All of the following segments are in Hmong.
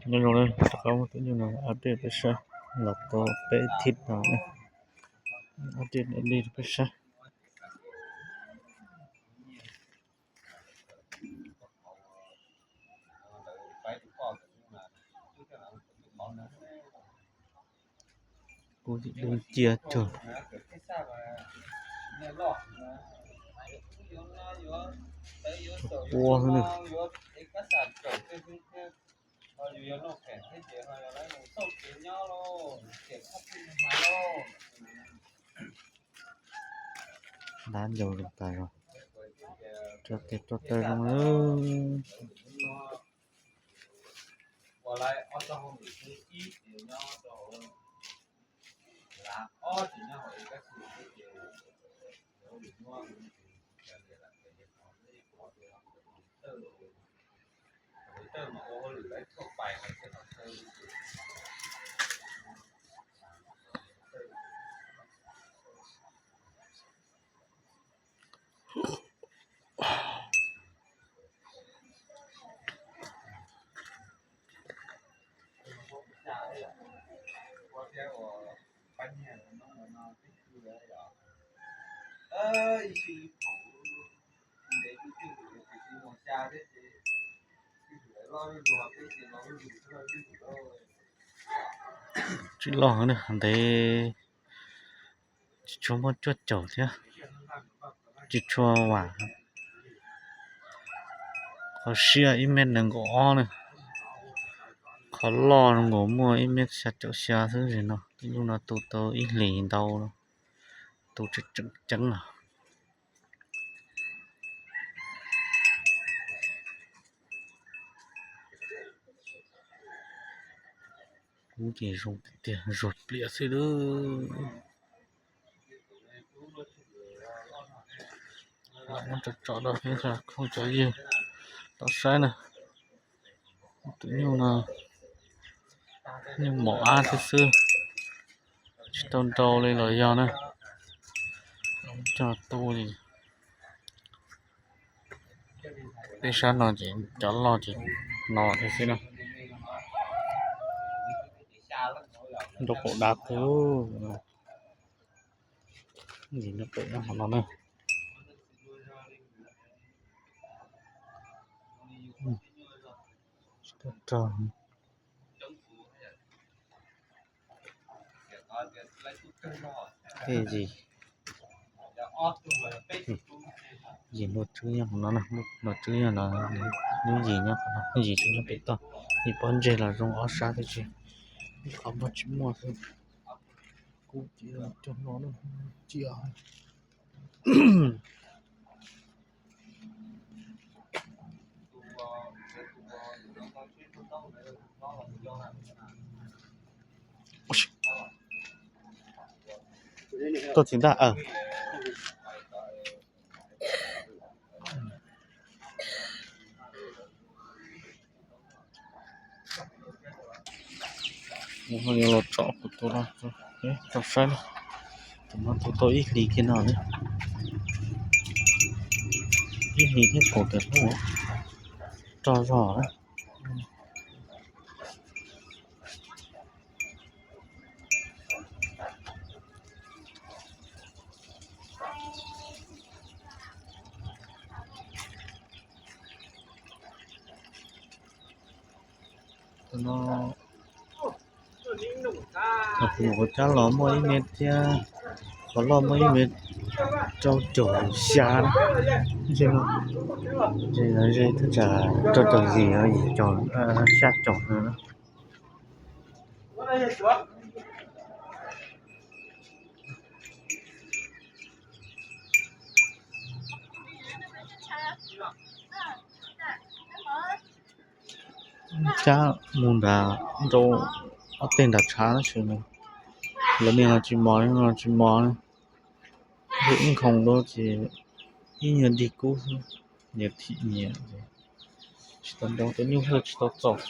Nyob zoo na, rov qab muab tus nyuj no update peb saib, los tau peb thib no na, update li peb saib. Kuv tsis dub cia cuag ua xwb na. Dab ncaus li tas zog, tso tes tso taw zoo na. Tsis loj heev na, ntev tsis tshua muaj cuaj caum thiab, tsis tshua vam. Qhov siab ib mev nees nkaum ob na, qhov loj nkaus muaj ib mev xya caum xya xwb. Tus nyuj no tu tau ib hlis ntau, tu tseem ceeb os. Kub ces zoo tiag tiag, zuag pliam xwb lawm. Muab tso tso rau peb sawv daws cov ywg tau saib na. Tus nyuj no nyuj mos ab thiab xwb, tsis tau nrau li los yog na. Cog tu li. Peb sab no ces cov loj ces no thiab xwb na. Nrau qaum dav kawg. Nrau qaum dav hov no na. Tej yim, yim npua tswb nyob qhov no, npua tswb nyob no, lub yim nyob qhov no, yim tsis nyob pem toj, yim pob ntseg los zoo ob sab thiab tsis, ib qhov muag tsis muaj xwb. Kub ces cog no cia. Tuaj txiv ntaj aw. Los tso kuv tus no rau saib na. Tus no tu tau ib hlis kiag no na. Ib hlis thiab kaum tawm hnub rog zog na. Tus no, qhov cab los muaj ib mev thiab, qhov loj muaj ib mev rau caum xya na. Ces ze thaj tsam rau caum yim, yim caum, xya caum no na. Cab mus nram rau ob teg nram tshav tab sis lawv niag los tsis mos, los tsis mos, ib nkhoos rau ces ib nyuag dig kub xwb, nyias thim nyias, tsis tau nrau, tus nyuj hwj tsis tau txaus.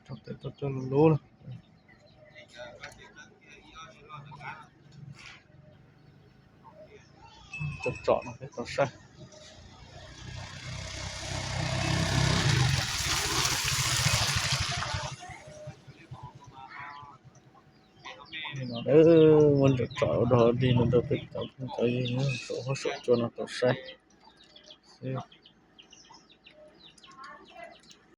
Tso tes tso taw lub lub na. tsom tsom no peb tau saib. Muab ntsaum tsom ua dog dig no rau peb cov phooj cov ywg saum huab saum cua no tau saib xwb.